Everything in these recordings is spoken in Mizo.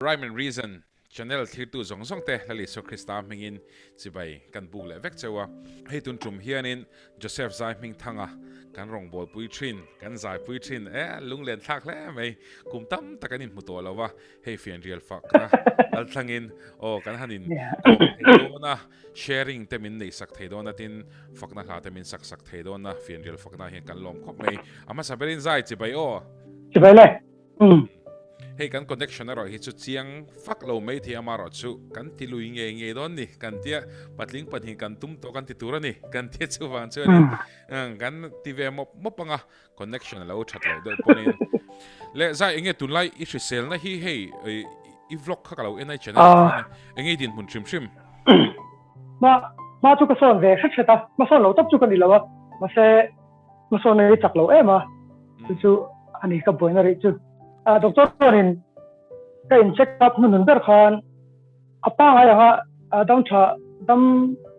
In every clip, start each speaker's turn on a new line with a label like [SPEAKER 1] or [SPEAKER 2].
[SPEAKER 1] Rhyme and Reason channel thlirtu zawng zawng te Lal Isua Krista hmingin chibai kan buk leh vek cheu a. Hei tun tum hianin Joseph Zai hming thanga kan rawngbawlpui thin, kan zaipui thin e, lunglen thlak hle mai. Kum tam tak an inhmu tawh lo a, hei fianrial fakna kal thlangin aw kan han in kawm thei dawn a, sharing te min neihsak thei dawn a tin fakna hla te min sak sak thei dawn a, fianrial fakna hian kan lawm khawp mai. A hmasa berin zai chibai aw.
[SPEAKER 2] Chibai le.
[SPEAKER 1] Umm. Hei kan connection erawh hi chu chiang fak lo mai thei amarawh chu kan ti lui ngei ngei dawn ni kan tia patling pahnih kan tum tawh kan ti tur a ni kan tia chuvang chuanin kan ti ve mawp mawp anga connection a lo that loh deuh pawhin leh zai enge tunlai i hriselna hi hei i vlog kha ka lo en a i channel ah khan enge i dinhmun hrim hrim.
[SPEAKER 2] Ma ma chu ka sawn ve hret hret a ma sawn lo tak chu ka ni lo a mahse Hmasawn hi chak lo em a, chu chu a ni ka buaina rih chu. Doctor chuanin ka in check up hmunhmun ber khan a pangngai anga dam tha dam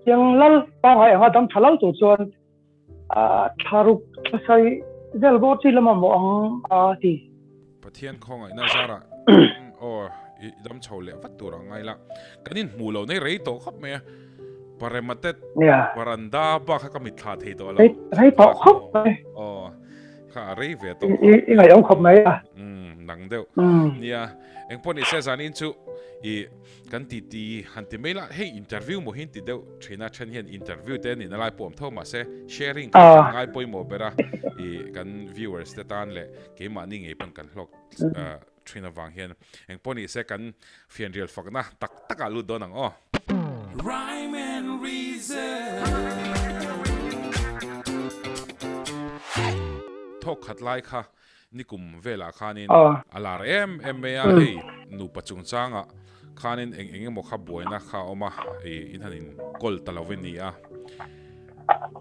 [SPEAKER 2] chiang lal pangngai anga dam tha lal tur chuan thla ruk thla sawi vel bawr chi lama mawh ang a ti.
[SPEAKER 1] Pathian khawngaihna zarah aw i dam chho leh vat tur ang ngai la. Kan inhmuh loh nei rei tawh khawp mai a. Parematet varanda bak kha ka mit thla thei tawh lo.
[SPEAKER 2] Rei tawh khawp mai.
[SPEAKER 1] Aw kha a rei ve tawh.
[SPEAKER 2] I ngaihawm khawp mai a.
[SPEAKER 1] Nang deuh. Nia engpawh ni se zanin chu i Kan ti ti han ti mai la, hei interview maw hi an ti deuh thin a, then hian interview te nihna lai pawh awm tho mahse sharing kha kan ngai pawimawh ber a, ih kan viewers te tan leh keimahni ngei pawn kan hlawk thin avang hian engpawh ni se kan fianrial fakna tak tak ah lut dawn ang aw. Rhyme and Reason Thawk khat lai kha Nikum velah khanin a lar em em mai a, hei nupa chungchangah khanin eng eng emaw kha buaina kha a awm a, ih in han in kawl ta lo ve ni a.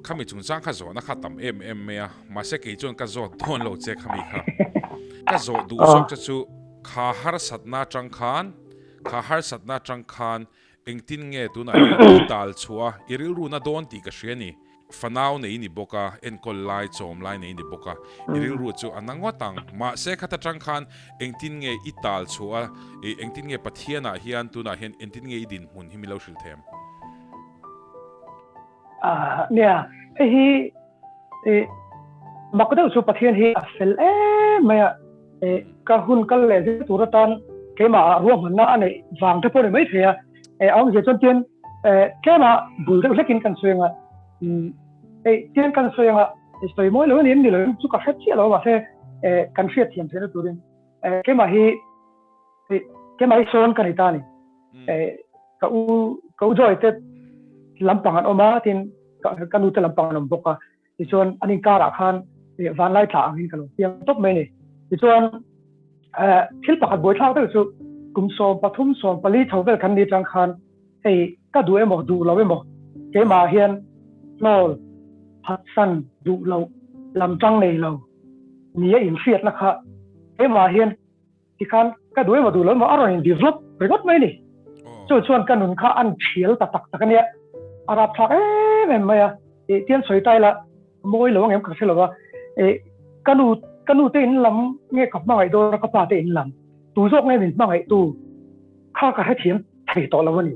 [SPEAKER 1] Khami chungchang kha zawhna kha tam em em mai a, mahse kei chuan ka zawt dawn lo che khami kha. Ka zawh duh zawk che chu kha harsatna atang khan, kha harsatna atang khan engtin nge tunah hian i tal chhuah a, i rilru na dawn tih ka hria ni. Fanau nei ni bawk a, enkawl lai, chawm lai nei ni bawk a, i rilru chu a na ngawt ang. Mahse khat atang khan engtin nge i tal chhuah a, i engtin nge Pathianah hian tunah hian engtin nge i dinhmun hi mi lo hrilh them?
[SPEAKER 2] Ah, nia, hei hi i mak deuh chu Pathian hi a fel em mai a, i ka hun kal leh zel tur atan keimah ah ruahmanna a neih vang te pawh ni maithei a, E awmzia chuan tian tlema bul deuh hlekin kan sawi anga hei tian kan sawi anga sawi mawi lo ani ni lo chu ka hre chiah lo mahse kan hriat thiam theihna turin keimah hi keimah hi sawn ka ni ta ni ka u ka u joy te lampang an awm a tin ka nu te lampang an awm bawk a Tichuan an inkarah khan vanlai tla angin ka lo piang tawp mai a ni. Tichuan thil pakhat buaithlak deuh chu kum 13 14 chho vel kan ni atang khan hei ka duh emaw duh lo emaw keimah hian hnawl phatsan duh loh lam tang nei lo ni a inhriatna kha keimah hian tikhan ka duh emaw duh lo emaw a rawn in develop ringawt mai a ni. Chu chuan ka nun kha an thial ta tak tak a nia. A rapthlak em em mai a. Ih tian sawi ta ila mawi lo ang em ka hre lo a. Ih ka nu ka nu te in lam nge ka hmangaih dawn a ka pa te in lam tu zawk nge min hmangaih tu kha ka hrethiam thei tawh lo a ni.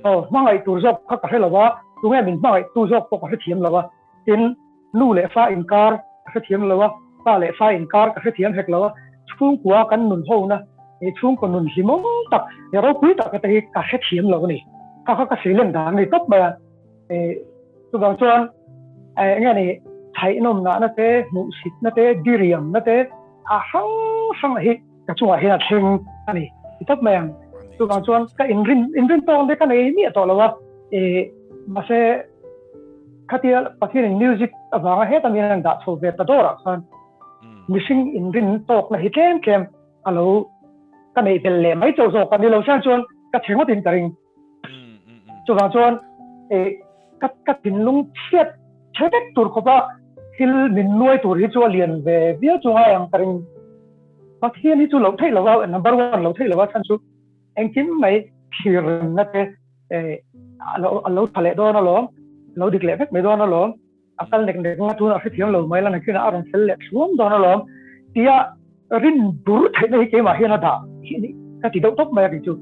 [SPEAKER 2] Aw hmangaih tur zawk kha ka hre lo a tu nge min hmangaih tu zawk pawh ka hrethiam lo a. Tin, nu leh fa inkar ka hrethiam lo a, pa leh fa inkar ka hrethiam hek lo a, chhungkua kan nun hona, he chhungkaw nun hlimawm tak, he ropui tak te hi ka hrethiam lo a ni. Kha kha ka seilen dan a ni tawp mai a. Chuvang chuan eng nge ni, chhaihnawmnahna te, hmuhsitna te, diriamna te a hrang hrang hi ka chungah hian a thleng a ni ti tawp mai ang. Chuvang chuan ka inrin inrin tawng te ka nei miah tawh lo a, mahse, Khatia Pathianin music avanga heta mi an dah chho ve ta dawrah khan mihring inrin tawkna hi tlem tlem a lo ka neih belh leh mai chauh zawk a ni lo siang chuan ka chhe ngawtin ka ring. Chuvang chuan ka ka thinlung chhiat chhe vek tur khawpa thil min nuai tur hi chu a lian ve viau chu ngai ang ka ring. Pathian hi chu loh theih lova number one loh theih lova chhan chu engkim mai thlir remna te a lo tha leh dawn alawm, a lo dik leh vek mai dawn alawm, a kal nek nek nga tun a hrethiam lo mai la nakinah a rawn fel leh thluam dawn alawm tia rin bur theihna hi keimah hian a dah hi a ni. ka ti deuh tawp mai a kei chu.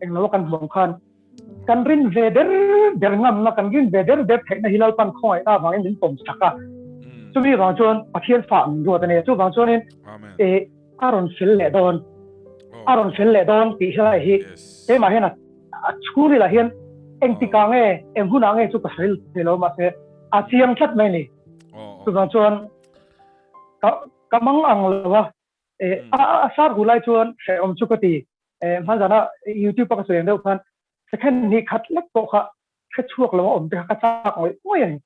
[SPEAKER 2] Englo a kan hmuh ang khan kan rin ve der der ngamna, kan rin ve der der theihna hi Lalpan khawngaihna avangin min pawm chak a. Chumi vang chuan Pathian fa min ruat a ni. Chuvang chuanin a rawn fel leh dawn, a rawn fel leh dawn tih helai hi keimah hian a chhungrilah hian engtikah nge, eng hunah nge chu ka sawi thei lo mahse a chiang tlat mai a ni. Chuvang chuan ka ka mang ang lo a, a sar hu lai chuan hrehawm chu ka ti. Hmanzana YouTube a ka sawi ang deuh khan second hnih khat lek pawh kha hre chhuak lo a awm te kha ka chak ngawih ngawih a ni.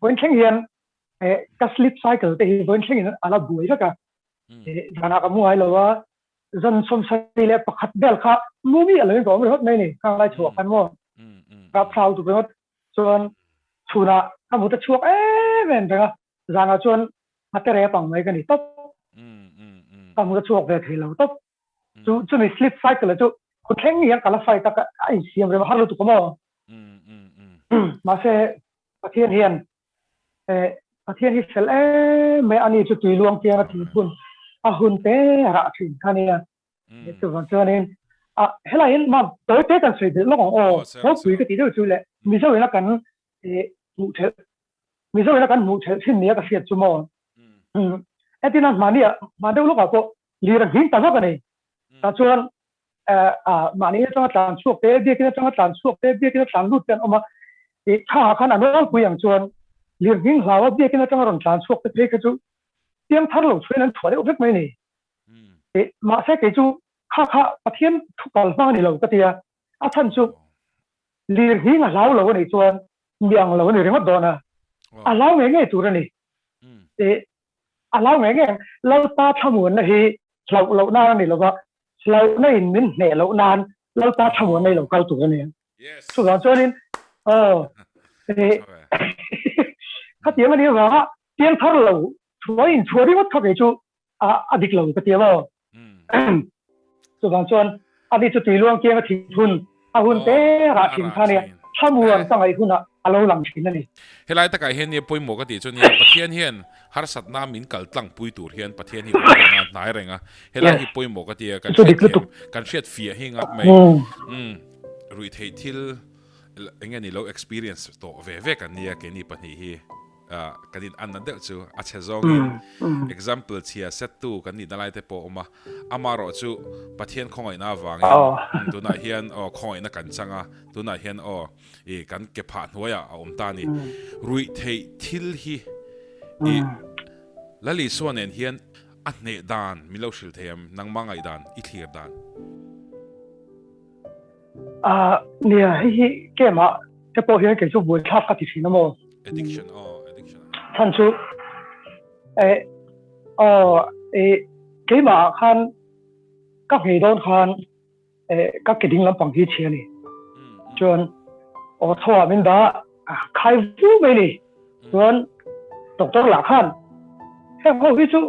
[SPEAKER 2] Vawiin thleng hian ka sleep cycle te hi vawiin thlengin a la buai vek a. Zanah ka mu ngai lo a, zan 71 vel kha mu miah loin ka awm ringawt mai a ni. Khang lai chhuah khan maw rapthlau tuk ringawt chuan chhunah ka mut a chhuak em em reng a, zanah chuan ngate rep ang mai ka ni tawp. Ka mut a chhuak ve thei lo tawp. Chu chumi sleep cycle chu hun thleng hian ka la fight a, a insiam rem a har lutuk a maw. Mahse Pathian hian Pathian hi fel em mai a ni chu tui luang piang a thil hun a hun te a rah thin kha nia. Chuvang chuanin a helai hian ma tawi te kan sawi belh lawk ang aw. Ropui ka tih deuh chu le Mizo ina kan hmuh thelh Mizo ina kan hmuh thelh thin nia ka hriat chu maw. Entirna mahni ah mah deuh lawkah pawh lir a nghing ta vak a ni. Tah chuan mahni atanga tlan chhuak te, biakin atanga tlan chhuak te, biakin a tlan lut te an awm a. Ih tha khan a nawlpui ang chuan lirnghing hlaua biakin atanga rawn tlan chhuak te phei kha chu piang thar lo chhuain an chhuah deuh vek mai a ni. Ih mahse kei chu kha kha Pathian thu kal hmang a ni lo ka ti a, a chhan chu lirnghing a hlau lo a nih chuan mi ang lo a ni ringawt dawn a, a hlau ngei ngei tur a ni. Ih a hlau ngei ngei ang. Lalpa thlamuanna hi hlauh loh nan a ni lova, hlauhna in min hneh loh nan Lalpa thlamuanna i lo kal tur a ni. Chuvang chuanin aw khatiang a nih avanga piang thar lo chhuah in chhuah ringawt kha kei chu a dik lo ka ti a maw. Chuvang chuan ani chu tuiluang kianga thing hun a hun te rah thin kha nia thlamuan ka ngaih hunah a lo lang thin a ni.
[SPEAKER 1] Helai takah hian nia pawimawh ka tih chu nia Pathian hian harsatna min kal tlang pui tur hian Pathian hi awm reng a, hnai reng a. Helai hi pawimawh ka ti a, kan hriat thiam, kan hriat fiah hi ngap mai. Umm ruihtheih thil eng nge ni lo experience tawh ve ve kan nia keini pahnih hi. Kan in anna deuh chu a chhe zawngin example chhia set tu kan nihna lai te pawh a awm a, amaherawh chu Pathian khawngaihna avangin tunah hian aw khawngaihna kan chang a, tunah hian aw i kan ke phah hnuaiah a awm ta a ni. Ruih theih thil hi i Lal Isua nen hian a hneh dan min lo hrilh thei em? Nangmah ngaihdan i thlir dan.
[SPEAKER 2] Nia, hei hi game-ah te pawh hian kei chu buaithlak ka ti thin a maw?
[SPEAKER 1] Addiction, aw, addiction.
[SPEAKER 2] Chhan chu, eh, aw, eh, keimah khan ka nghei dawn khan eh, ka ke ding lampang hi chhi a ni. Chuan, aw thaw ah min dah khai vu mai ni. Chuan doctor lah khan heng ho hi chu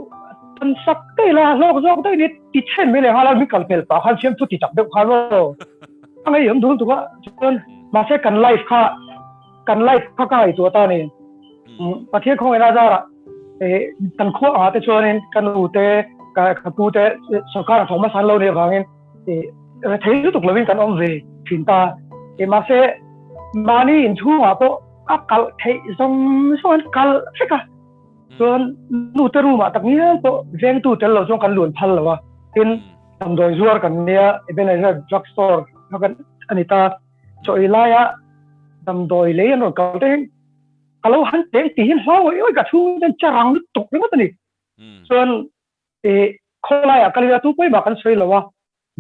[SPEAKER 2] tan sak daih la hlawk zawk daih ni ti chhen mai leh nghal a mi kal pel pah khan siam chu ti tak deuh khan aw a ngei awm dul tuk a chuan mahse kan life kha kan life kha ka ngaihtuah ta ni Pathian khawngaihna zarah kan khua angah te chuanin ka nu te ka pu te sorkar a thawk hmasa an lo nih avangin rethei lutuk lovin kan awm ve thin ta mahse mahni inchhungah pawh a kalh theih zawng zawng an kalh vek a chuan nu te room ah tak ngial pawh vengtu tel lo chuan kan luan phal lo a tin damdawi zuar kan nia Ebenezer drug store kha kan a ni ta chaw ei laia damdawi lei an rawn kal te hian ka lo han teng tih hian hlau awih awih ka chhung ten charang lutuk ringawt a ni chuan ih khawlaiah kal ila tu pawimah kan sawi lo a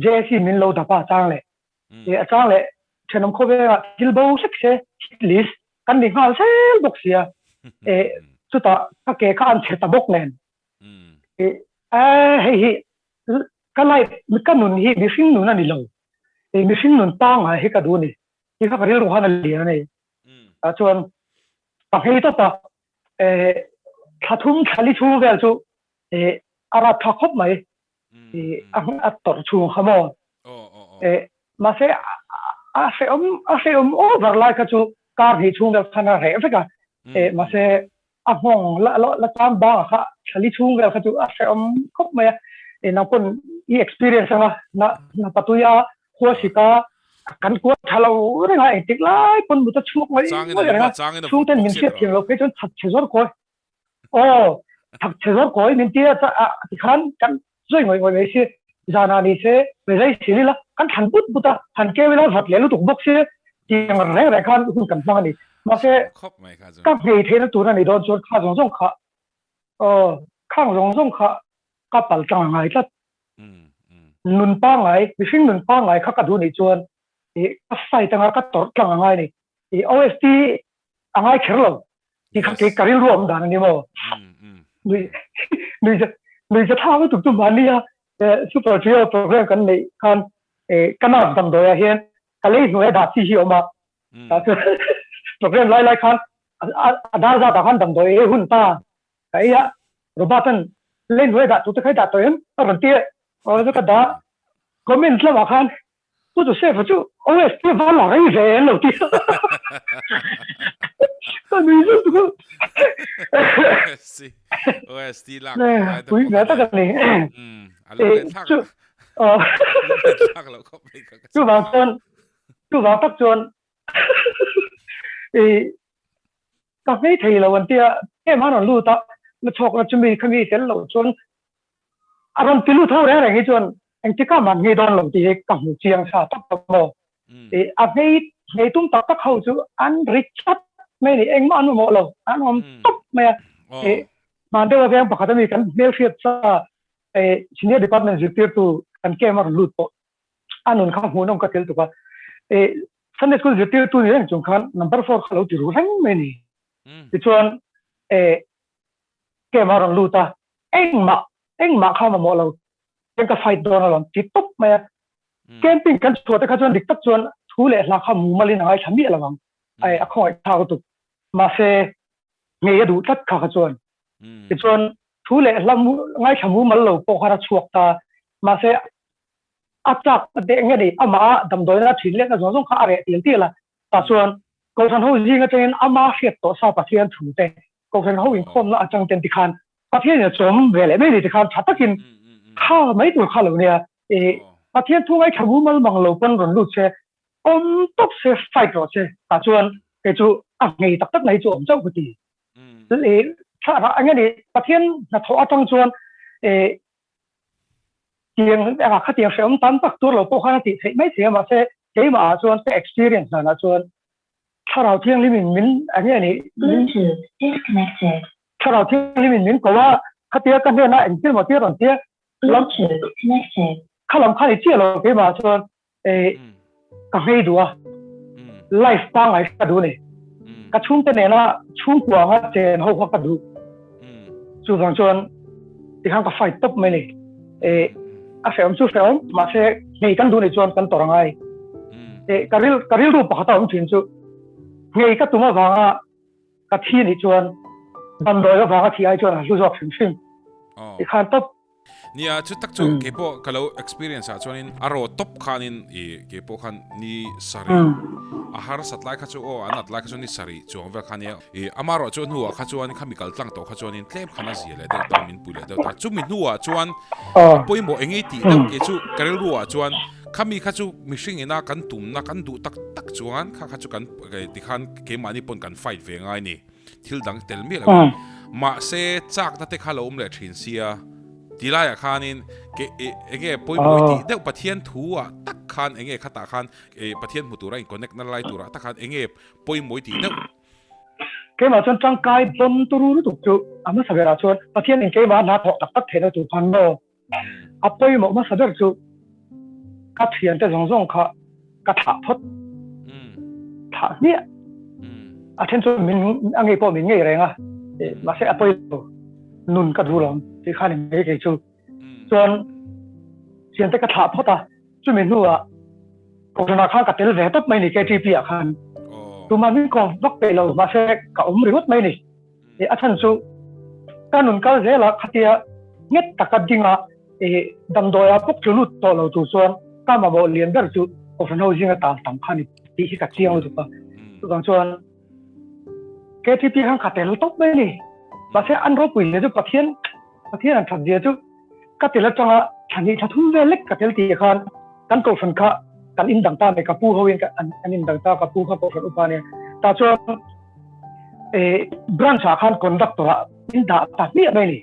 [SPEAKER 2] JC min lo dap a a chang leh Ih a chang leh thenawm khawvengah thil bo hlek se hit list kan ni nghal zel bawk sia. Ih chutah ka ke kha an chhe ta bawk nen. Ih a hei hi ka life ka nun hi mihring nun a ni lo. Ih mihring nun pangngai hi ka duh a ni. Tih kha ka rilru khan a lian a ni. Tah chuan ka nghei tawp a eh thla thum thla li chhung vel chu eh a rat tha khawp mai. A tawrh chhung kha maw? Mahse a hrehawm a hrehawm over lai kha chu kar hnih chhung vel khan a reh vek a. Mahse a nghawng la la la cham bangah kha thlali chhung vel kha chu a hrehawm khawp mai a. e nang pawn i experience anga na na patuia khua sika kan kua thalo renga engtik lai pawn muta chhuak mai mai renga chhungten min hriat thiam lo phei chuan that chhe zawr kawi aw that chhe zawr kawi min tia tikhan kan zui ngawih ngawih mai si zana ni se mezai sil ila kan thlan but but a han keu ila vat leh lutuk bawk si tiang reng reng khan hun kan hmang a ni mahse ka nghei theihna tur a ni dawn chuan kha zawng zawng kha aw khang zawng zawng kha ka pal tlang a ngai tlat nun pangngai mihring nun pangngai kha ka duh nih chuan ih ka fight anga ka tawrh tlang a ngai a ni ih OST a ngai kher lo tih kha kei ka rilru awm dan a ni maw nui nui nui za thang lutuk chu mahni a super trio program kan neih khan ka nerve damdawi ah hian ka lei hnuai a dah chi hi a awm a program lai lai khan a dar zat ah khan damdawi ei hun ta ka ei a Robert an lei hnuai a dah tur te kha i dah tawh em a rawn ti a aw chu ka dah comment lamah khan Pu Joseph-a chu OST va la rei ve an lo ti a. Ka nui zut zut.
[SPEAKER 1] OST lak lai te pui
[SPEAKER 2] ve tak a ni.
[SPEAKER 1] A lo leh thlak. Thlak lo khawp mai
[SPEAKER 2] ka. Chu vang chuan chu vang tak chuan i ka hmei thei lo an tia em an rawn lut a na chhawk na chumi khami tel lo chuan A rawn ti lut ho reng reng hi chuan engtikah mah an nghei dawn lo tih hi ka hmu chiang sa tawp tawp maw. I a nghei nghei tum tak tak ho chu an ri chat mai a ni, engmah an mamawh lo, an awm tawp mai a. I hman deuha veng pakhat ami kan hmelhriat sa i senior department zirtirtu kan camp a rawn lut pawh a nun kha hmuhnawm ka tel tuk a. I Sunday school zirtirtu ni reng chung khan number four kha lo ti ru reng mai a ni. Tichuan i camp a rawn lut a, engmah engmah kha mamawh lo chuan ka fight dawn alawm ti tawp mai a. Camping kan chhuah te kha chuan dik tak chuan thu leh hla kha mumalin a ngaithla miah lo ang, ai a khawngaih thlak lutuk. Mahse ngei a duh tlat kha kha chuan. Tichuan thu leh hla ngaithla mumal lo pawh khan a chhuak ta, mahse a chak deh nge ni amah a damdawiin a thin letna zawng zawng kha a reh tial tial a, tah chuan Kohhran ho zing atangin ama hriat tawh sa Pathian thu te Kohhran ho inkhawmna atang ten tikhan Pathian in a chawm ve leh mai ni tikhan tha takin kha mai tur kha lo nia i Pathian thu ngaithla mumal mang lo pawn rawn lut se awm tawp se fight rawh se tah chuan kei chu a nghei tak tak na hi chu awm chauh ka ti i thla eng nge ni Pathian hnathawh atang chuan i tiang khatiang hrehawm tam tak tur lo pawh khan a tih theih mai thei a mahse keimah ah chuan ka experience danah chuan Thlarau Thianghlim in min eng nge ni
[SPEAKER 3] Bluetooth disconnected.
[SPEAKER 2] Thlarau Thianghlim in min ko a, khatia ka hnenah engtin maw tia rawn tia
[SPEAKER 3] Bluetooth connected.
[SPEAKER 2] Kha lam kha ni chiah lo keimah chuan ka nghei duh a, life pangngai ka duh a ni. Ka chhungte nena chhungkua anga chen ho kha ka duh. Chuvang chuan tikhan ka fight tawp mai ni. A hrehawm chu hrehawm, mahse nghei kan duh nih chuan kan tawrh angai. Ka ril ka rilru pakhat a awm thin chu nghei ka tum avanga ka thi nih chuan damdawi avanga thi ai chuan a hlu zawk hrim hrim. Tikhan tawp.
[SPEAKER 1] Nia, chu tak chu kei pawh ka lo experience ah chuanin a raw tawp khanin i kei pawh khan ni sarih a harsat lai kha chu aw an at lai kha chu ni sarih chuang vel kha nia i amarawh chu hnuah kha chuan khami kal tlang tawh kha chuanin tlem khan a zia leh deuh ta min pui leh deuh ta chumi hnuah chuan a pawimawh eng nge tih deuh kei chu ka rilru ah chuan khami kha chu mihring ina kan tumna kan duh tak tak chuan kha kha chu kan tikhan keimahni pawn kan fight ve ngai ni. Thil dang tel miah lo in. Mahse chakna te kha lo awm leh thin sia. Ti laiah khanin ke enge pawimawh tih deuh Pathian thu ah tak khan enge khatah khan Pathian hmu tura in connect na lai turah tak khan enge pawimawh tih deuh.
[SPEAKER 2] Keimah chuan tangkai dawn turu lutuk chu a hmasa berah chuan Pathian in keimah hna thawk tak tak theihna tur khan maw a pawimawh hmasa ber chu ka thiante zawng zawng kha ka thlah phawt thlah hmiah a then chu min a ngei pawh min ngei reng a mahse a pawi lo nun ka duh lawm tih khan in ngei kei chu chuan thiante ka thlah phawt a chumi hnuah kohhranah khan ka tel ve tawp mai ni KTP ah khan tumah min kawm vak peih lo mahse ka awm ringawt mai ni. A chhan chu ka nun kal zel a, khatia nghet taka dinga damdawi ah pawk tlu lut tawh lo tur chuan ka mamawh lian ber chu Kohhran ho zinga tan tam kha ni tih hi ka chiang lutuk a. Chuvang chuan KTP khan ka tel tawp mai a ni. Mahse an ropui zia chu Pathian Pathian an that zia chu. Ka tel atanga thla hnih thla thum vel lek ka tel tih khan kan kohhran kha kan indang ta mai, ka pu hoin an indang ta, ka pu kha kohhran upa ania. Tah chuan branch ah khan conductor ah min dah ta hmiah mai a ni.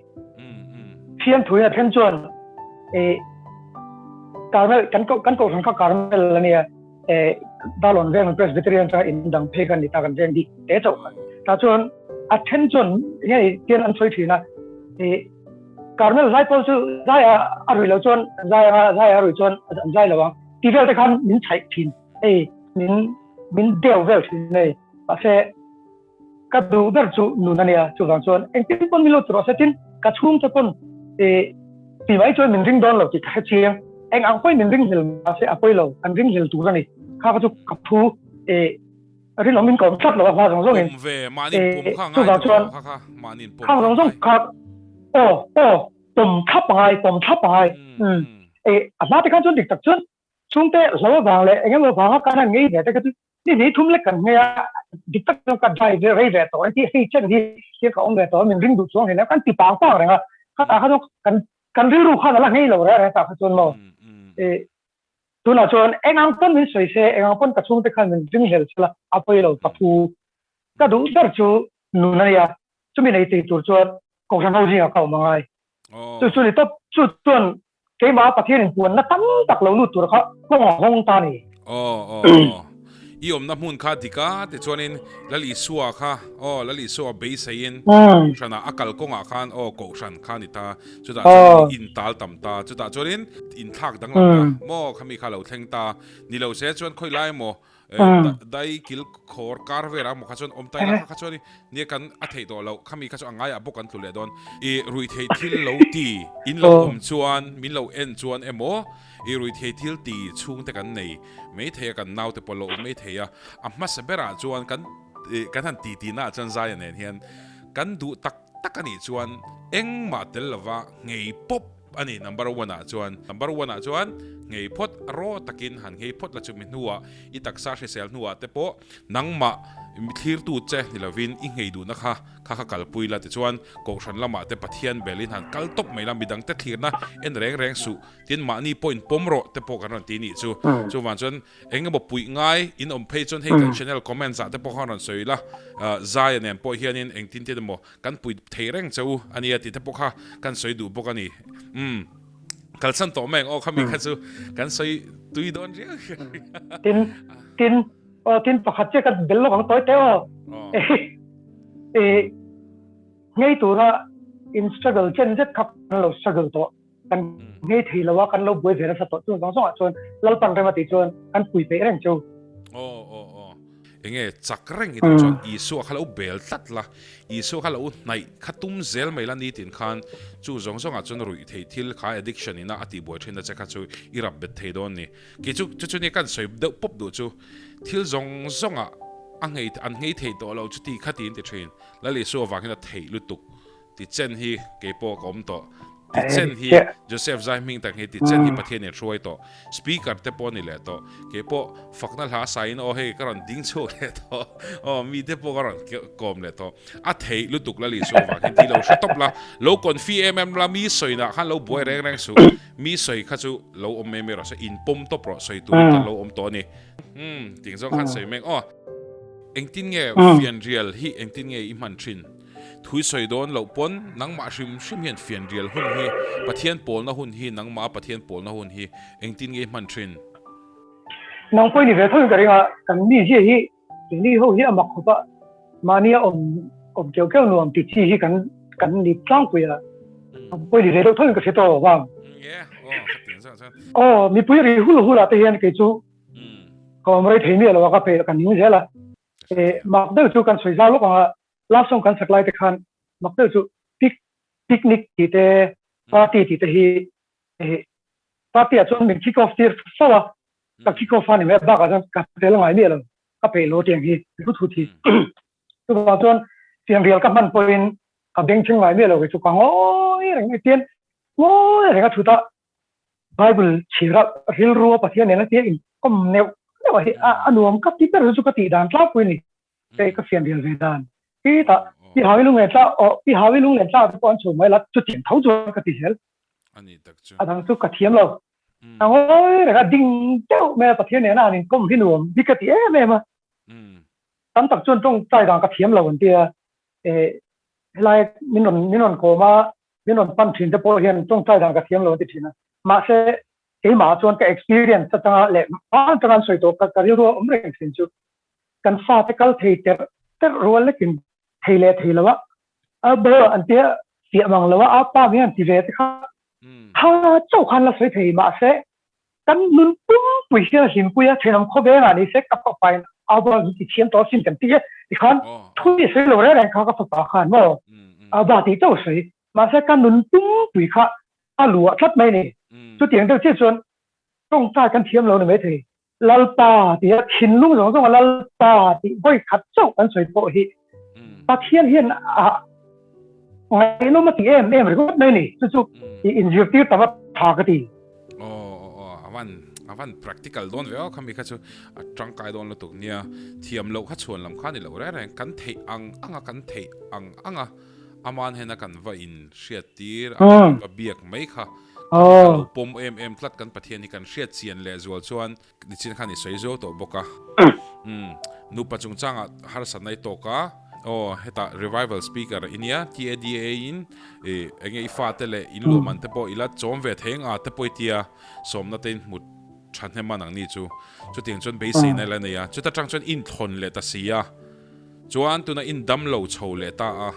[SPEAKER 2] Fiamthuin a then chuan Carmel, kan kohhran kha Carmel ania, Darlawn veng Presbyterian atanga indang phei kha a ni ta, kan veng bik te chauh kha. Tah chuan a then chuan hei tian an sawi thin a, Carmel zai pawl chu zai a a rui lo chuan an zai anga zai a rui chuan an zai lo ang ti vel te khan min chhaih thin hei min min deu vel thin hei mahse ka duh ber chu nun ania chuvang chuan engtin pawn min lo ti rawh se tin ka chhungte pawn eh ti mai chuan min ring dawn lo tih ka hre chiang eng ang pawhin min ring hlel mahse a pawi lo an ring hlel tur ani kha kha chu ka phu eh Rinawm in ka awm tlat lo a hma zawng zawngin.
[SPEAKER 1] Pawm ve, mahni pawm kha ngai tawh lo kha kha, mahni pawm
[SPEAKER 2] kha ngai. Zawng zawng kha aw aw pawm thlap angai, pawm thlap angai. Umm e a hma te khan chuan dik tak chuan chhungte hlo avang leh eng emaw vanga kan han ngei ve te kha chu ni hnih thum lek kan ngei a, dik tak chuan ka dai ve rei ve tawh engti hei chen hi hi ka awm ve tawh a min ring duh chuang hlei kan ti pang pang reng a, khatah kha chuan kan kan rilru khan a la ngei lo reng reng tah kha chuan maw e Tunah chuan eng ang pawn min sawi se, eng ang pawn ka chhungte khan min ringhlel chhel a, a pawi lo ka phu. Ka duh ber chu nun a nia, chumi nei thei tur chuan Kohhran ho zingah ka awm a ngai. Chu chu ni tawp, chu chuan keimah Pathianin puanna tam tak lo lut tur kha kawng a hawng ta a ni.
[SPEAKER 1] Aw aw aw. I awmna hmun kha dik a, tichuanin Lal Isua kha aw Lal Isua beiseiin Kohhranah a kal kawngah khan aw Kohhran kha a ni ta. Chutah chuanin in tal tam ta, chutah chuanin in thlak danglam ta maw khami kha lo thleng ta. Ni lo se chuan khawi lai emaw dai kil khawr kar velah emaw kha chuan awm ta ila kha chuan nia kan a theih tawh loh khami kha chu a ngaiah bawk kan tlu leh dawn. I ruihtheih thil lo ti in lo awm chuan min lo en chuan emaw i ruihtheih thil ti chhungte kan nei mai thei a kan naute pawh lo awm mai thei a. A hmasa berah chuan kan kan han ti tihna ah chuan Zaia nen hian kan duh tak tak a nih chuan engmah tel lova nghei pawp a ni number one ah chuan. Number one ah chuan nghei phawt raw takin han nghei phawt la chumi hnuah i taksa hrisel hnuah te pawh nangmah thlirtu che ni lovin i nghei duhna kha kha kha kalpui la tichuan kohhran lamah te Pathian belin han kal tawp mai la midang te thlirna en reng reng suh tin mahni pawh in pawm rawh te pawh kan rawn ti nih chu chuvang chuan Eng emaw puih ngai in awm phei chuan hei kan channel comments ah te pawh khan rawn sawi ila, Zaia nen pawh hianin engtin tin emaw kan pui thei reng che u a nia tih te pawh kha kan sawi duh bawk a ni. Umm kalsan tawh mai ang aw khami kha chu kan sawi tui dawn riau riau.
[SPEAKER 2] Tin, tin, aw tin pakhat chiah ka bel lawk ang tawi te aw. Eh, ngei tura in struggle chen zet kha kan lo struggle tawh. Kan ngei thei lo a, kan lo buai ve nasa tawh chu zawng zawngah chuan Lalpan rem a tih chuan kan pui peih reng chu.
[SPEAKER 1] Aw aw aw. Enge chak reng i tih chuan Isua kha lo bel tlat la, Isua kha lo hnaih kha tum zel mai la nitin khan chu zawng zawngah chuan ruih thei thil kha addiction ina a tihbuai thin na che kha chu i rap bet thei dawn ni. Kei chu chu chu nia kan sawi deuh pawp duh chu thil zawng zawngah a ngei an ngei thei tawh lo chuti kha tiin ti thin. Lal Isua vang hian a theih lutuk. Tichen hi kei pawh ka awm tawh. Tichen hi Joseph zai hming tak hi tichen hi Pathian in hruai tawh. Speaker te pawh a ni leh tawh. Kei pawh fakna hla saiin aw hei ka rawn ding chhuak leh tawh. Aw mi te pawh ka rawn kawm leh tawh. A theih lutuk la Isua vang hian ti lo hre tawp la. Lo confi em em la mi sawinah khan lo buai reng reng suh. Mi sawi kha chu lo awm mai mai rawh se inpawm tawp rawh sawi turin kan lo awm tawh a ni. Umm ting zawng khan sawi mek aw. Engtin nge fianrial hi engtin nge i hman thin? Thui sawi dawn loh pawn nangmah hrim hrim hian fianrial hun hi, Pathian pawlna hun hi, nangmaha Pathian pawlna hun hi engtin nge i hman thin?
[SPEAKER 2] Nang pawh i ni ve tho in ka ring a, kan mi zia hi keini ho hi a mak khawp a, mahnia awm awm keuh keuh nuam ti chi hi kan kan ni tlangpui a, nang pawh i ni ve deuh tho in ka hre tawh vang. Aw mipui ri hul hul ah te hian kei chu ka awm rei thei miah lo a, ka pe ka ning zel a, mak deuh chu kan sawi zau lawk ang a, Love song kan sak lai te khan mak deuh chu pic picnic tih te party tih te hi party ah chuan min kick off tir fo a, ka kick off a ni mai a bakah chuan ka tel ngai miah lo, ka peih lo tiang hi thut thut hi. Chuvang chuan fianrial ka hman pawhin ka beng thleng ngai miah lo kei chu ka ngawi reng mai tian ngawi reng a thut a Bible chhir a rilru a Pathian nen a tia inkawm neuh neuh a hi a nuam ka ti ber chu ka tih dan tlangpui a ni. Hei ka fian rial ve dan. Pi ta, pi hawi lung len tla, aw, pi hawi lung len tla te pawh an chho mai la, chutiang tho chuan ka ti zel. A dang chu ka thiam lo. A ngawi reng a, ding deuh mai a Pathian nena han inkawm hi nuam hi ka ti em em a. Tam tak chuan tawngtai dan ka thiam lo an ti a, helai min rawn min rawn kawm a, min rawn pan thin te pawh hian tawngtai dan ka thiam lo an ti thin a. Mahse keimah chuan ka experience atanga leh hma atanga an sawi tawh ka ka rilru a awm reng thin chu kan fate kal thei terh terh rual lekin thei leh thei lo a, a bo an tia fiah mang lo a, a pa hian ti ve te kha tha chauh khan la sawi thei mahse kan nun pumpui hian a hlimpui a, thenawm khawvengah ni se ka fapa in a ba min ti thiam tawh asin kan ti a, tikhan thu i sawi lo reng reng kha ka fapa khan maw a ba tih chauh a sawi mahse ka nun pumpui kha a luah tlat mai a ni. Chutiang deuh chiah chuan tawngtai kan thiam lo ni maithei. Lalpa tih a thinlung zawng zawng a Lalpa tih vawi khat chauh kan sawi pawh hi Pathian hian a ngaihnawm a ti em em ringawt mai a ni. Chu chu inzirtir tam a tha ka ti.
[SPEAKER 1] Aw aw aw a van a van practical dawn ve aw khami kha chu a tangkai dawn lutuk nia. Thiam loh kha chhuan lam kha ni lo reng reng kan theih ang ang a kan theih ang ang a aman hena kan va in hriat tir a kan va biak mai kha Kan lo pawm em em tlat kan Pathian hi kan hriat chian leh zual chuan nichin khan i sawi zuau tawh bawk a. Umm nupa chungchangah harsatna i tawk a, aw hetah revival speaker i nia TADA in i enge i fate leh in luahman te pawh i la chawm ve thei anga te pawh i tia sawmna te in hmu thahnem a nangni chu chutiang chuan beiseina i la nei a chuta tang chuan i inthlawn leh ta si a. Chuan tuna in dam lo chho leh ta a,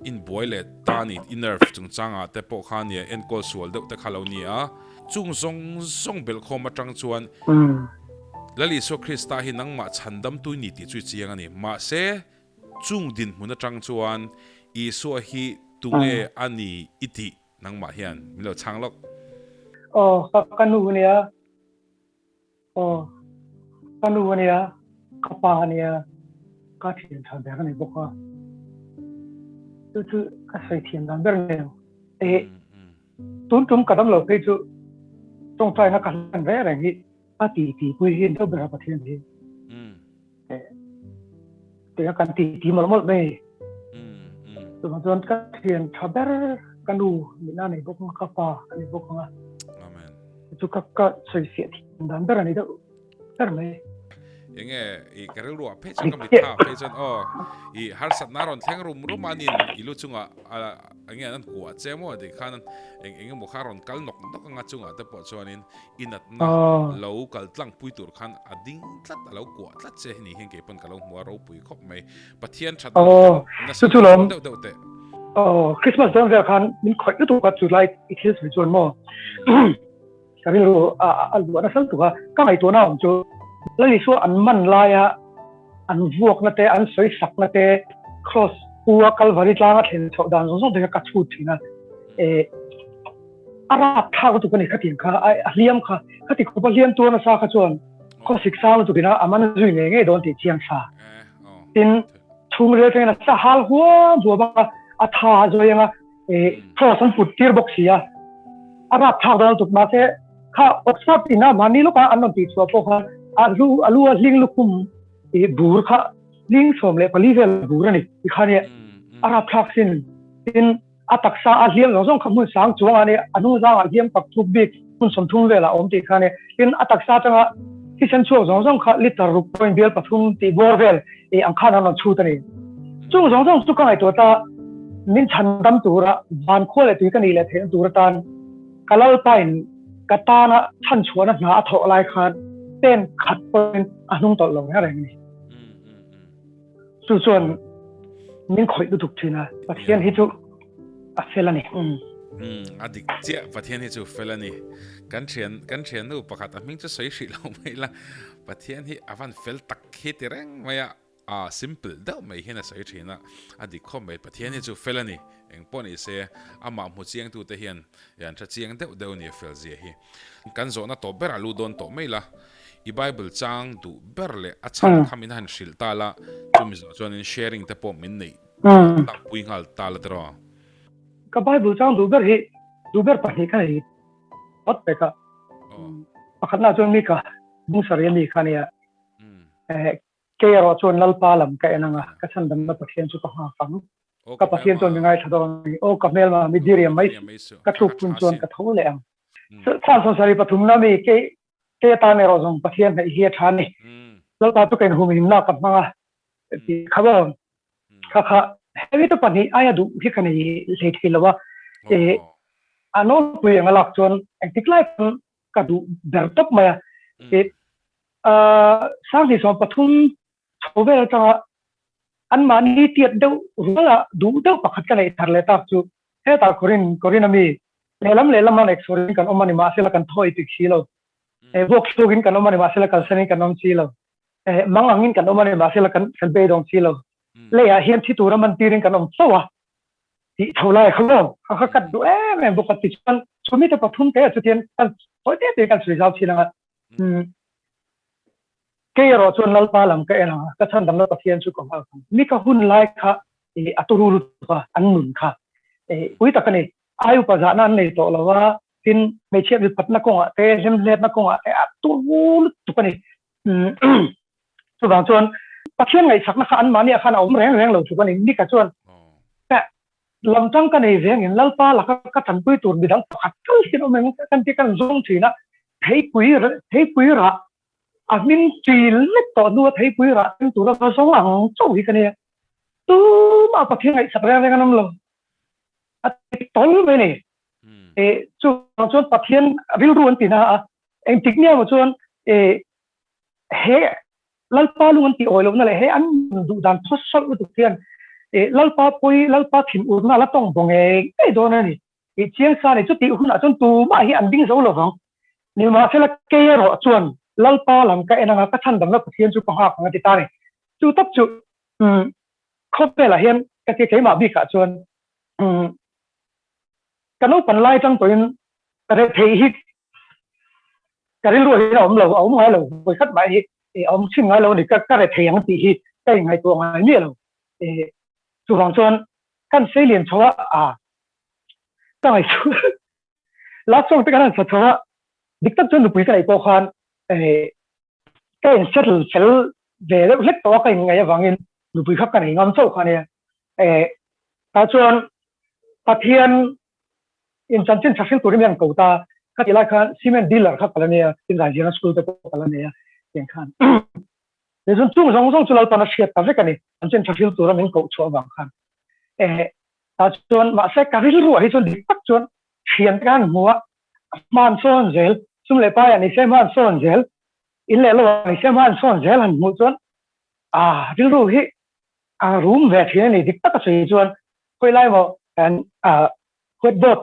[SPEAKER 1] in buai leh ta a ni, i nerve chungchangah te pawh kha nia enkawl sual deuh te kha lo ni a, chung zawng zawng belhkhawm atang chuan Lal Isua Krista hi nangmah chhandamtu i ni tih chu i chiang a ni. Mahse, chung dinhmun atang chuan Isua hi tunge a ni i tih nangmah hian min lo chhang lawk.
[SPEAKER 2] Aw, ka nu nia. Aw, ka nu a nia, ka pa a nia, ka thian tha ber a ni bawk a. Chu chu ka sawi thiam dan ber nen eh tun tum ka dam lo phei chu tawngtaina ka hlan reng reng hi a ti ti pui hi deuh ber a Pathian hi. Eh tia kan ti ti mawlh mawlh mai. Chuvang chuan ka thian tha ber ka nu nihna a nei bawk ang a, ka pa a ni bawk ang a.
[SPEAKER 1] Amen.
[SPEAKER 2] Chu ka ka sawi fiah thiam dan ber a ni deuh ber mai.
[SPEAKER 1] Enge i ka rilru ah phei chuan ka mitthla ah phei chuan aw i harsatna rawn thleng rum rum a nin i lu chungah enge an kuah che maw tih khan eng eng emaw kha rawn kal nawk nawk anga chungah te pawh chuanin i natna lo kal tlang pui tur khan a ding tlat a lo kuah tlat che ni hian kei pawn ka lo hmu a ropui khawp mai Pathian that
[SPEAKER 2] nasa deuh deuh teh. Aw Christmas dawn vel khan min khawih lutuk a chu lai i thil sawi chuan maw ka rilru a luah nasa lutuk a ka ngaihtuahna awm chu Lal Isua an man laia an vuakna te an sawi sakna te cross pu a Kalvari tlanga thlen chhoh dan zawng zawng te kha ka chhut thin a eh a rap thlak lutuk a ni khatiang kha a hliam kha khati khawp a hliam tur nasa kha chuan khawsik sang lutuk ina a man zui ngei ngei dawn tih chiang sa. Tin, chhungril thlengin a sa hal huam huam a, a tha a zawi ang a, cross an put tir bawk si a, a rapthlak dawn lutuk. Mahse, kha Oxford ina mahni lawka an rawn tihchhuah pawh khan a lu a lu a hling lukhum bur kha hling 14 vel bur a ni tikhan i a rapthlak sin. Tin, a taksa a hliam zawng zawng kha hmun sang chuangah a ni, a hnung zangah hliam pak thuk bik hmun 30 velah a awm tih kha a ni. Tin, a taksa atanga thisen chhuak zawng zawng kha litre ruk point bial pathum tih bawr vel ih ang khan an rawn chhut a ni. Chung zawng zawng chu ka ngaihtuah ta, min chhan dam tura van khua leh tui ka nih leh theihna tur atan ka Lalpain ka tana chhan chhuahna hna a thawh lai khan pen khat pawhin a hnung tawlh lo reng reng a ni. Chu chuan min khawih lutuk thin a, Pathian hi chu a fel a ni.
[SPEAKER 1] Umm a dik chiah, Pathian hi chu fel a ni. Kan thian kan thiannu pakhat a hming chu sawi hrih lo mai la, Pathian hi a van fel tak khi ti reng mai a, a simple deuh mai hian a sawi thin a, a dik khawp mai, Pathian hi chu fel a ni. Eng pawh ni se, amah hmu chiangtute hian an hre chiang deuh deuh a ni a fel zia hi. Kan zawhna tawp berah lu dawn tawh mai la, i Bible chang duh ber leh a chhan kha min han hrilh ta la, chumi zawh chuanin sharing te pawh min neih tlangpui nghal ta la tiraw?
[SPEAKER 2] Ka Bible chang duh ber hi duh ber pahnih kha ni phawt pek a. Pakhatna chuan Mika bung sarih a mi kha nia. Kei erawh chuan Lalpa lam ka en ang a, ka chhandamna Pathian chu ka nghak ang. Ka Pathian chuan mi ngaithla dawn a ni. Aw ka hmelma mi diriam mai suh, ka tluk hun chuan ka tho leh ang. Chhan sawmsarih pathumna mi kei kei atan erawh zawng Pathian hnaih hi a tha a ni. Lalpa chu ka inhumhimna ka hmang a tih kha maw? Kha kha hemi te pahnih aia duh hi ka nei hlei thei lo a. A nawlpui anga lak chuan engtik lai pawn ka duh ber tawp mai a. 2013 chho vel atanga anmahni tiat deuh ruala duh deuh pakhat ka neih thar leh tak chu hetah Korin Korin ami lehlam lehlam a neksawrin kan awm a ni mahsela kan thaw ipik si lo vuak thluk in kan awm a ni mahsela kalsanin kan awm si lo mang angin kan awm a ni mahsela kan kan beidawng si lo leiah hian thi tura man tirin kan awm fo a tih tho lai kha maw kha kha kat duh em em bawk a tichuan chumi te pathum te chutian kan sawi te te kan sawi zau thin anga Kei erawh chuan Lalpa lam ka en ang a, ka chhandamna Pathian chu ka nghak ang. Mi ka hun lai kha a turu lutuk a, an nun kha pui tak a ni. Ai upa zahna an nei tawh lo a, tin hmeichhia mipatna kawngah te, hlemhletna kawngah te a turu lutuk a ni. Chuvang chuan Pathian ngaihsakna kha anmahniah khan a awm reng reng lo tluk a ni. Nika chuan lam tang ka nei vengin Lalpa laka ka tanpui tur midang pakhat tal hian awm eng kan ti kan zawng thin a, theipui theipui rah a hming ṭil lek tawh hnua theipui rah thleng tura ka zawng ang chauh hi ka nia. Tumah Pathian ngaihsak reng reng an awm lo. A ti tawl mai a ni. Chuvang chuan Pathian rilru an ti na a, engtik nia maw chuan he Lalpa lung an tih awi lohna leh he an duh dan thaw sawlh lutuk hian Lalpa pawi, Lalpa thinurna a la tawng baw ngei ngei dawn a ni. Tih chiang sa a ni. Chutih hunah chuan tumah hi an ding zo lo vang. Nimahsela kei erawh chuan Lalpa lam ka en anga ka chhandamna Pathian chu ka nghak ang a ti ta a ni. Chu tak chu khawvelah hian ka ti keimah bikah chuan ka naupan lai atang tawhin rethei hi ka rilru hian a awm lo, a awm ngai lo, vawi khat mah hi a awm chhin ngai lo a ni, ka rethei ang tih hi ka inngaihtuah ngai miah lo. Chuvang chuan kan seilian chho a, a ka ngaihtuah last song te kan han sa chho a, dik tak chuan nupui ka neih pawh khan ka in settle fel ve deuh hlek tawh a ka inngaih avangin nupui kha ka nei ngam chauh kha ania. Tah chuan Pathian in chanchin tha hril turin hian ko ta kha tih lai khan cement dealer kha ka la nei a, tin Raiziana school te pawh ka la nei a tiang khan. Tichuan chung zawng zawng chu Lalpan a hriat ta vek a ni, chanchin tha hril tura min koh chhuah avang khan. Tah chuan mahse ka rilruah hi chuan dik tak chuan thian te khan hmu a, hman sawn zel, sum leh paiah ni se hman sawn zel, in leh lo ah ni se hman sawn zel han hmuh chuan a rilru hi a rum ve thin a ni dik taka sawi chuan khawi lai maw kan whiteboard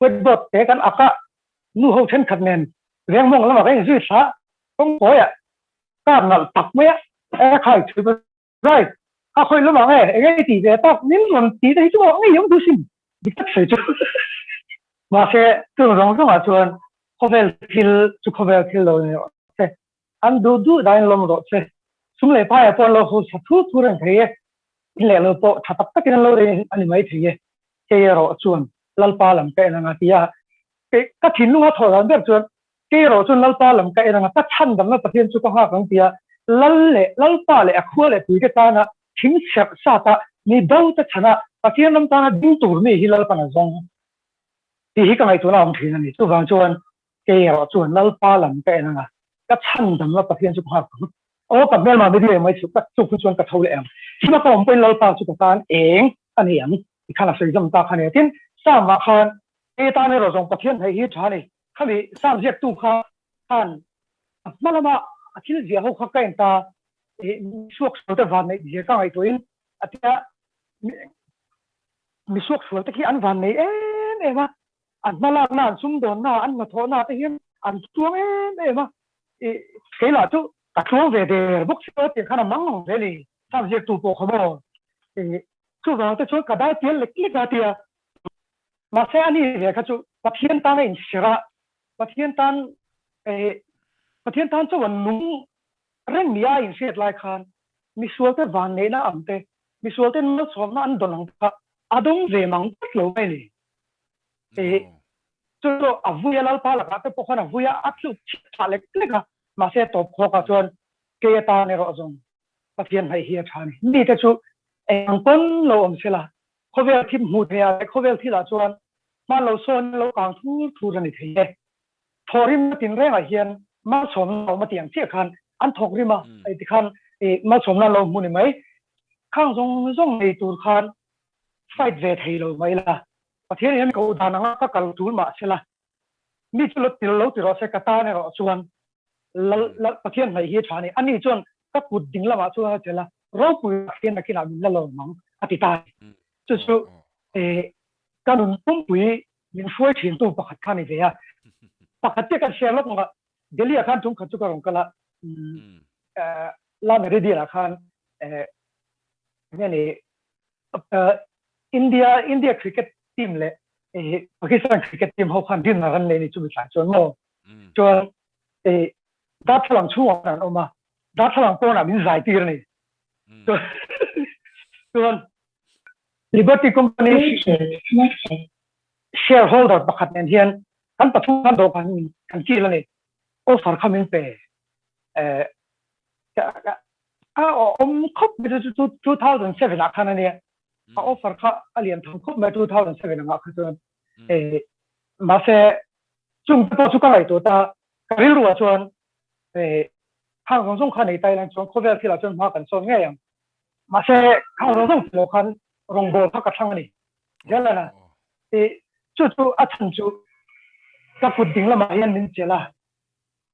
[SPEAKER 2] whiteboard te kan ak a nu ho thenkhat nen veng mawng lamah kan inzui thla kawngkawiah car nalh tak mai a e khai chhui zai a khawi lamah nge eng nge tih ve tak min rawn tih te hi chu maw ngei awm thu sin dik tak sawi chu mahse chung zawng zawngah chuan khawvel thil chu khawvel thil lo ni rawh se An duh duh dain lawm rawh che. Sum leh paiah pawh an lo hausa thu thu reng thei e. In leh lo pawh tha tak takin an lo rei a ni mai thei e. Kei erawh chuan Lalpa lam ka en anga ti a. Kei ka thinlunga thawh dan ber chuan kei erawh chuan Lalpa lam ka en anga ka chhandamna Pathian chu ka nghak ang ti a. Lal leh Lalpa leh a khua leh tuite tana thing serh sata mi bo te chhana Pathian ram tana ding tur mi hi Lalpan a zawng tih hi ka ngaihtuahna a awm thin a ni. Chuvang chuan Kei erawh chuan Lalpa lam ka en anga, ka chhandamna Pathian chu ka nghak ang. Aw ka hmelma mi riai mai chu ka chuk hi chuan ka tho leh ang. Thima ka awm pawhin Lalpa chu ka tan eng a ni ang ti khan a sawi zawm ta kha nia. Tin, Psalm ah khan kei tan erawh zawng Pathian hei hi tha a ni. Khami Psalm ziaktu kha khan a hma lama a thil ziah ho kha ka en ta, misuak sual te van neih zia ka ngaihtuahin a tia, misuak sual te khi an van nei em em a, An hmalakna, an sumdawnna, an hnathawhna te hian an tluang em em a, i kei lah chu ka tluang ve der bawk si a tih khan a mang ang ve ni, sam ziaktu pawh kha maw i chuvang te chuan ka dai pial lek lek a tia. Mahse a ni ve kha chu Pathian tan a inserh a, Pathian tan i Pathian tan chauh an nung reng nia a inhriat lai khan misualte vanneihna ang te, misualte malsawmna an dawn ang te kha a dawng ve mang tlat lo mai a ni. Chu chu a vui a Lalpa lakah te pawh khan a vui a, a tluk chhiat thlah lek lek a, mahse tawp khawkah chuan kei atan erawh zawng Pathian hnaih hi a tha a ni. Mite chu eng pawn lo awm sela, Khawvel thim hmuh theih ah leh khawvel thil ah chuan hman lo sawn lo kang thur thur a ni thei e. Thawhrimna tinrengah hian malsawmna a awm a tih ang chiah khan an thawk rim a, hei ti khan malsawmna an lo hmu ni mai. Khang zawng zawng nei tur khan fight ve thei lo mai la. Pathian hian koh dan anga ka kal tul mah se la, mi chu lo til lo ti rawh se ka tan erawh chuan Lal Lal Pathian hnaih hi a tha a ni. Ani chuan ka kut ding lamah chuan a chelh a, ropui ah hian nakinah min la lawm ang a ti ta a ni. Chu chu ka nun pumpui min hruai thintu pakhat kha a ni ve a. Pakhat chiah kan share lawk ang a, Delhi ah khan tum khat chu ka rawn kal a, La Meridian ah khan enge ni India India cricket team leh Pakistan cricket team ho khan dinner an nei ni chumi tlai chuan maw chuan darthlalang chhungah khan an awm a darthlalang pawnah min zai tir a ni chuan Liberty Company shareholder pakhat nen hian kan pathum khan dawhkan kan kil a ni offer kha min pe a awm khawp mai chu 2007 ah khan a nia a offer kha a lian tham khawp mai 2007 angah kha chuan mahse chung te pawh chu ka ngaihtuah ta ka rilru ah chuan khang zawng zawng kha nei ta ilang chuan khawvel thil ah chuan hma kan sawn ngei ang mahse khang zawng zawng thil khan rawngbawl kha ka thlang a ni Jalana chu chu a chhan chu ka kut ding lamah hian min chelh a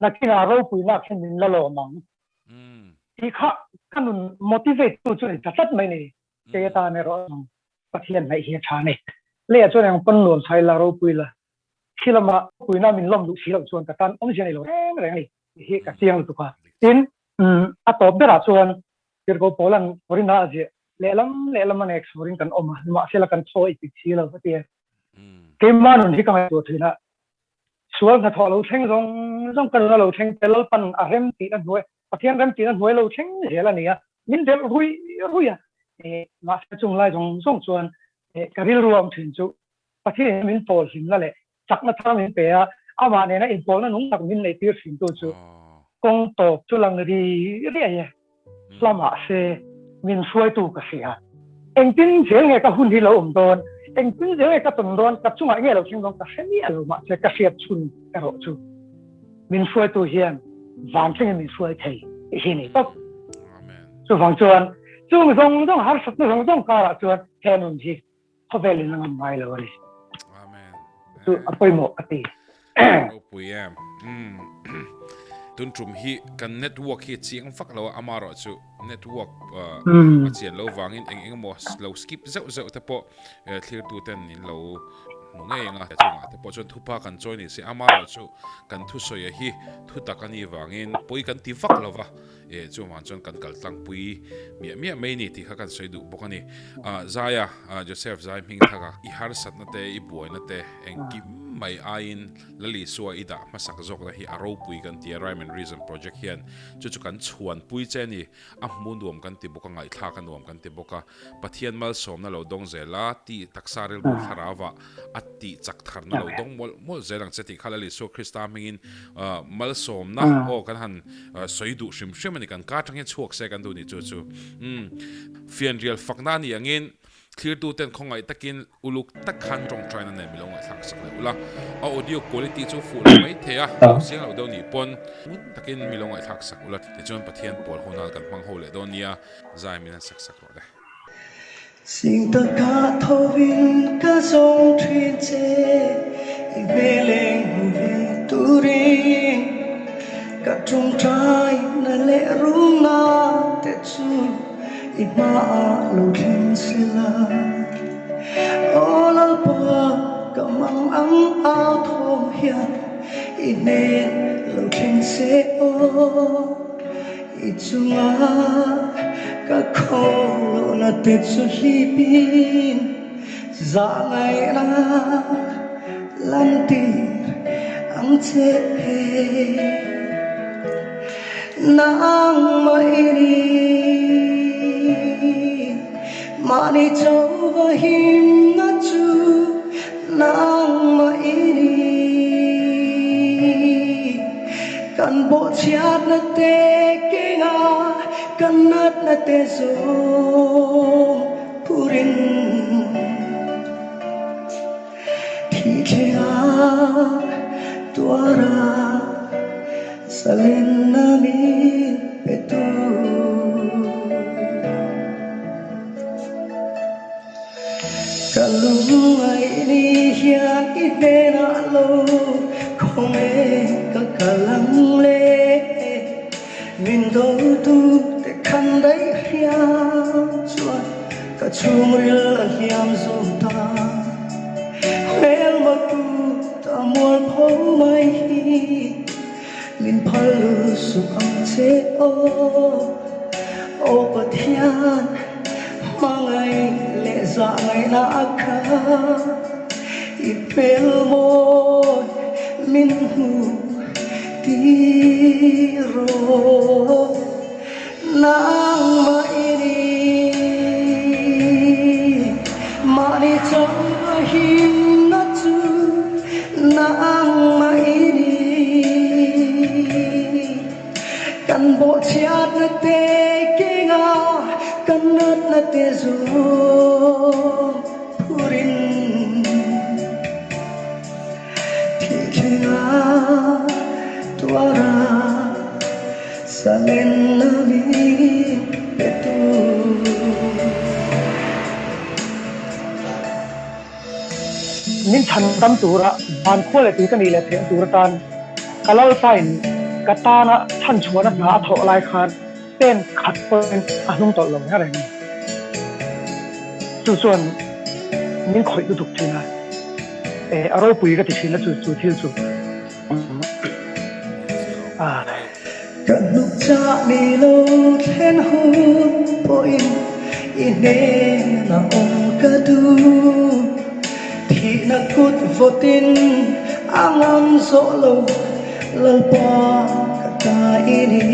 [SPEAKER 2] Nakinah ropuinak hian min la lawm ang tih kha ka nun motivate tu chu a ni ta tlat mai ni. Kei atan erawh ang Pathian hnaih hi a tha a ni. Leiah chuan eng pawn nuam sai la ropui la, khi lama ropuina min lawm duh si loh chuan ka tan awmzia nei lo reng reng a ni tih hi ka chiang lutuk a. Tin, a tawp berah chuan Tirhkoh Paula'n Korinth-a a ziah lehlam lehlam a nek surin kan awm a, nimahsela kan thaw i pit si lo a ti a. Keimah nun hi ka ngaihtuah thin a, Sual hnathawh lo thleng zawng zawng ka nuna lo thleng te Lalpan a rem tihna hnuai, Pathian rem tihna hnuai lo thleng zel a ni a, min delh rui rui a. Mahse chung lai zawng zawng chuan ka rilru a awm thin chu Pathian in min pawl hlimna leh chakna thar min pe a, amah nena inpawlna nung tak min neihtir thintu chu kawng tawp chu lang ri riai e. Hla mahse min hruaitu ka hria. Engtin zel nge ka hun hi lo awm dawn? Engtin zel nge ka tawn dawn? Ka chungah nge lo thleng dawn? Ka hre miah lo mahse ka hriat chhun erawh chu min hruaitu hian van thlengin min hruai thei tih hi a ni tawp. Chuvang chuan chung zawng zawng harsatna zawng zawng karah chuan he nun hi khawvel in a ngam ngai lo a ni.
[SPEAKER 1] Amen.
[SPEAKER 2] Chu a pawimawh ka ti.
[SPEAKER 1] Ropui em. Mm. Tun tum hi kan network hi chiang vak lo a ama rawh chu network uh, mm. a chian lo wangin eng eng emaw lo skip zeuh zeuh te pawh eh, thlirtu ten in lo hmu ngei anga chungah te pawh chuan thupa kan chawi ni se ama rawh chu kan thusawi a hi thu tak ani wangin pawih kan ti vak lova E, chuvang chuan kan kal tlangpui miah miah mai ni tih kha kan sawi duh bawk a ni. Ah, Zaia, ah, Joseph Zai hming thaka i harsatna te, i buaina te, engkim mai aiin Lal Isua i dah hmasak zawkna hi a ropui kan ti a, Rhyme and Reason Project hian chu chu kan chhuanpui che a ni. A hmu nuam kan ti bawk a, ngaihthlak a nuam kan ti bawk a. Pathian malsawmna lo dawng zel a, tih taksa rilru thlarauah a tih chak tharna lo dawng mawlh mawlh zel ang che tih kha Lal Isua Krista hmingin malsawmna aw kan han sawi duh hrim hrim a ni, kan ka atang hian chhuak se kan duh ni chu chu. Umm fianrial fakna a nih angin thlirtuten khawngaih takin uluk tak khan tawngtaina nen milo ngaihthlak sak leh ula, a audio quality chu fuh lo mai thei a, lo chiang lo deuh nih pawn ngun takin milo ngaihthlak sak ula tichuan Pathian pawl ho nan kan hmang ho leh dawn nia. Zai min han sak sak rawh le.
[SPEAKER 4] Zing taka thovin ka zawng thin che, i hmel eng hmu ve turin. Ka tawngtai na leh runa te chu i hmaah lo thleng sela. Aw Lalpa, ka mang ang au thawm hian i hmel lo thleng se aw. I chunga ka khawlawhna te chu hlipin zahngaihna lantir ang che. Nangmah i ni, mahni chauhva himna chu Nangmah i ni. Kan bawhchhiatna te kenga kan natna te zawng phurin. thlenga tuara zalenna min pe tu. Ka lungngaih ni hian i hnenah lo khawnge ka kal ang le. Min do tu te khan daih hian chuan ka chhungril a hliam zo ta. Hmelma tu ta mual pho mai hi min phal suk ang che aw. Aw Pathian hmangaih leh zah ngaihna a kha i hmel mawi min hmu Ti rawh nangmah i ni, mahni chauh a himna chu nangmah i ni. Kan bawhchhiatna te kenga kan natna te zawng phurin. Thihthlenga tuara zalenna min pe tu.
[SPEAKER 2] Min chhan dam tura van khua leh tui ka nih leh theihna tur atan ka Lalpain ka tana chhanchhuahna hna a thawh lai khan pen khat pawhin a hnung tawlh lo reng reng a ni. Chu chuan min khawih lutuk thin a, eh a ropui ka ti thin a chu chu thil chu. Ah.
[SPEAKER 4] Ka hnuk chah ni lo thlen hun pawhin i hnenah awm ka duh. Thihna kut vawtin a ngam zawh lo Lalpa ka ta i ni.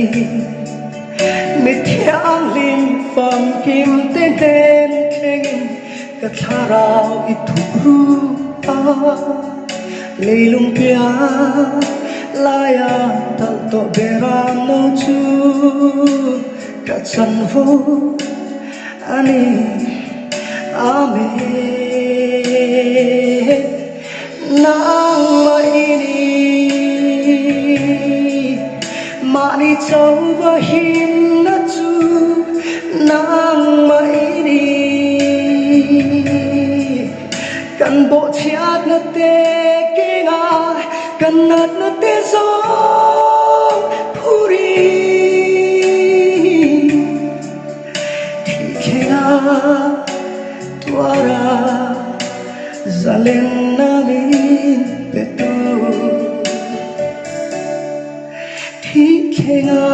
[SPEAKER 4] Mi thianghlim famkim te hnen thlengin ka thlarau i thuk ru a. Leilung pian laia talh tawh beram no chu ka chanvo a ni. Amen. Nangmah i ni, mahni chauva himna chu nangmah i ni. Kan bawhchhiatna te kenga kan natna te zawng phurin thihthlenga tuara. Zalenna min pe tu Thihthlenga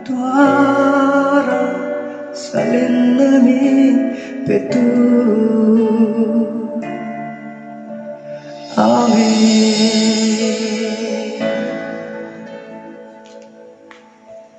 [SPEAKER 4] tuara zalenna min pe tu.